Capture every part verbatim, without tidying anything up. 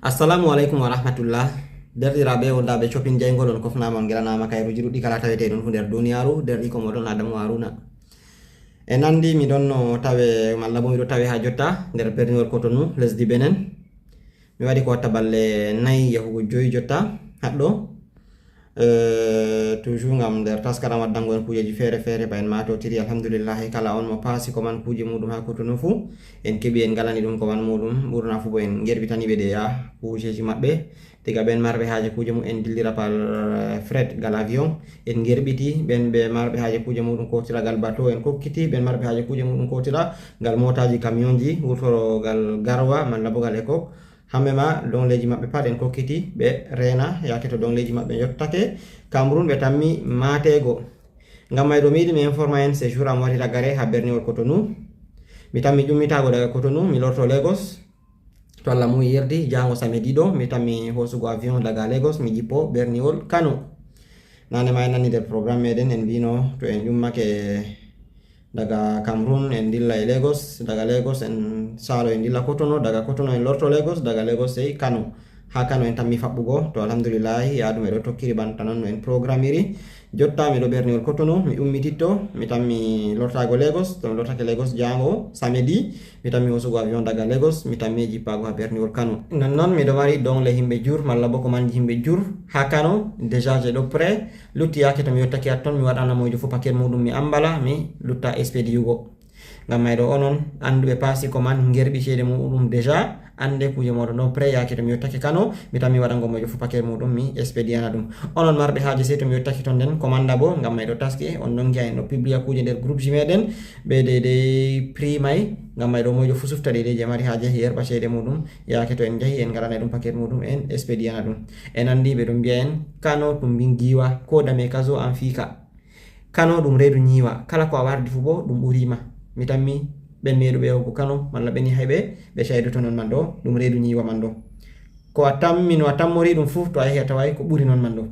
Assalamu aleykum wa rahmatullah. Derɗiraaɓe wondaaɓe copin jeyngol, on kofnaama, on ngelanaama kayruuji ɗuɗɗi kala tawetee ɗon fu nder duniyaaru. Derɗi ko moɗon Adamu Haruna. E nandi mi ɗon no tawe, malla bo miɗo tawe haa jotta nder berniwol Cotonou, lesdi Benin. Mi waɗi ko watta balle nayi yahugo joyi jotta haɗɗo. Eh, toujours ngam nder taskaram waddango en kuujeji feere feere ba en matotiri. Alhamdulillahi, kala on mo paasi ko man kuuje muɗum haa Cotonou fu, en keɓi, en ngalani ɗum ko man muɗum. Ɓurna fu bo en ngerɓitani ɓe ɗe ya kuujeji maɓɓe. Diga ɓen marɓe haaje kuuje mum en dillira par, eh, fret gal avion, en ngerɓiti. Ɓen ɓe marɓe haaje kuuje muɗum kotira gal bateau, en kokkiti. Ɓen marɓe haaje kuuje muɗum kotira gal motaji, kamionji, wurtoro gal garwa, malla bo gal ekok. Hamɓe ma, dongleji maɓɓe pat en kokkiti, ɓe reena, yaake to dongleji maɓɓe yottake Cameroun, ɓe tammi matego. Ngam may ɗo mi yiɗi mi informa en, séjour am wari ragare ha berniwol Cotonou. Mi tammi ƴummitago daga Cotonou, mi lorto Lagos. To Allah muyi yerdi, jango samedi ɗo, mi tammi hosugo avion daga Lagos, mi jippo berniwol Kano. Nane ma en nani nder programme meɗen, en mbino to en ƴummake daga Cameroun, en dilla e Lagos, daga Lagos en salo en dilla Cotonou, daga Cotonou en lorto Lagos, daga Lagos sey Kano. Ha Kano en tammi faɓɓugo, to alhamdulillahi, yaadu me ɗo tokkiri banta non no en programmiri. Jotta mi ɗo berniwol Cotonou, mi ummititto, mi tammi lortago Lagos, to mi lortake Lagos jango samedi, mi tammi hosugo avion daga Lagos, mi tammi jippago ha berniwol Kano. Non non miɗo mari dongle himɓe jur, malla bo ko manji himɓe jur ha Kano, déjà je ɗo prêt, lutti yaake to mi yottake hatton, mi waɗana mojo fu paquet muɗum, mi ambala, mi lutta expediyugo. Ngam may ɗo onon annduɓe paasi ko man ngerɓi ceede muɗum déjà, annde kuuje moɗon ɗon prêt, yaake to mi yottake Kano, mi tammi waɗango mojo fu paquet muɗum, mi expediyana ɗum. Onon marɓe haaje sey to mi yottake ton nden, commanda bo, ngam may ɗo taske, on ɗon ngi'a en ɗo publia kuuje nder groupe ji meɗen, be deydey prix may, ngam may ɗo mojo fu sufta deydey je mari haaje, yerɓa ceede muɗum, yaake to en njahi en ngaɗanay ɗum paquet muɗum, en expediyana ɗum. En anndi ɓe ɗon mbi'a en, Kano ɗum mbin giwa, ko dame ka zo an fika. Kano ɗum reedu nyiiwa, kala ko a wardi fu bo ɗum ɓuri ma. Mi tammi ɓen meeɗuɓe yahugo Kano, malla ɓen yahay ɓe, ɓe caydoto non man ɗo, ɗum reedu nyiiwa man ɗo. Ko a tammi, no a tammori ɗum fu, to a yahi a taway ko ɓuri non man ɗo.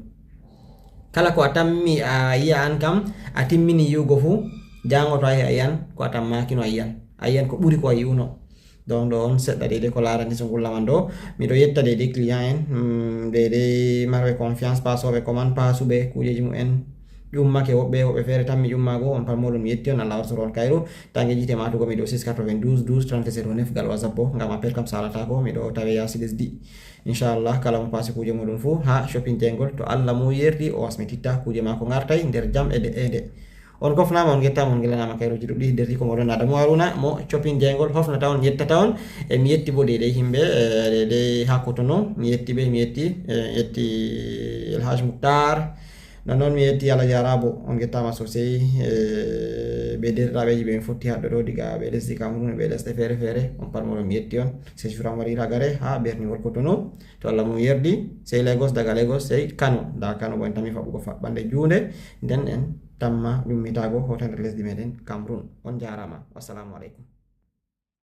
Kala ko a tammi a yi'a an kam, a timmini yi'ugo fu, jango to a yahi a yi'an, ko a tammaki no a yi'an. A yi'an ko ɓuri ko a yi'uno. Donc ɗo on seɗɗa deydey ko laarani so ngulla man ɗo. Miɗo yetta deydey client en, mm, deydey marɓe confiance, paasooɓe ko man, paasuɓe kuujeji mum en. Ƴummake woɓɓe, woɓɓe feere tammi ƴummaago, on pat mooɗon mi yetti on, Allah warsoro on kayru. Tange jiite matugo miɗo six quatre-vingt-douze douze trente zéro neuf gal WhatsApp bo, ngam appel kam salataako, miɗo tawe yaasi lesdi. Inchallah, kala mo paasi kuuje muɗum fuu haa shopping jeyngol, to Allah mo yerdi o wasmititta kuuje maako ngartay nder jam e de'eende. On kofnaama, on ngettaama, on ngelanaama kayruuji ɗuɗɗi. Derdi ko moɗon Adamu Haruna mo copin jeyngol, hofnata on, yettata on. E mi yetti bo deydey himɓe, eh, deydey haa Cotonou, mi yetti ɓe, mi yetti, eh, yetti El Hadj Moutar. Non non mi yetti Alhaji Arabo, on ngettaama sosey, eh, ɓe derɗiraaɓeji ɓe mi fotti haɗɗo ɗo diga ɓe lesdi Cameroun, ɓe lesɗe feere feere, on pat moɗon mi yetti on. Séjour am waɗi ragare haa berniwol Cotonou. To Allah mum yerdi, sey Lagos, daga Lagos sey Kano. Nda Kano bo en tammi faɓɓugo faɓɓande juunde, nden en tamma ƴummitaago hoota nder lesdi meɗen Cameroun. On njaaraama. Wassalamu aleykum.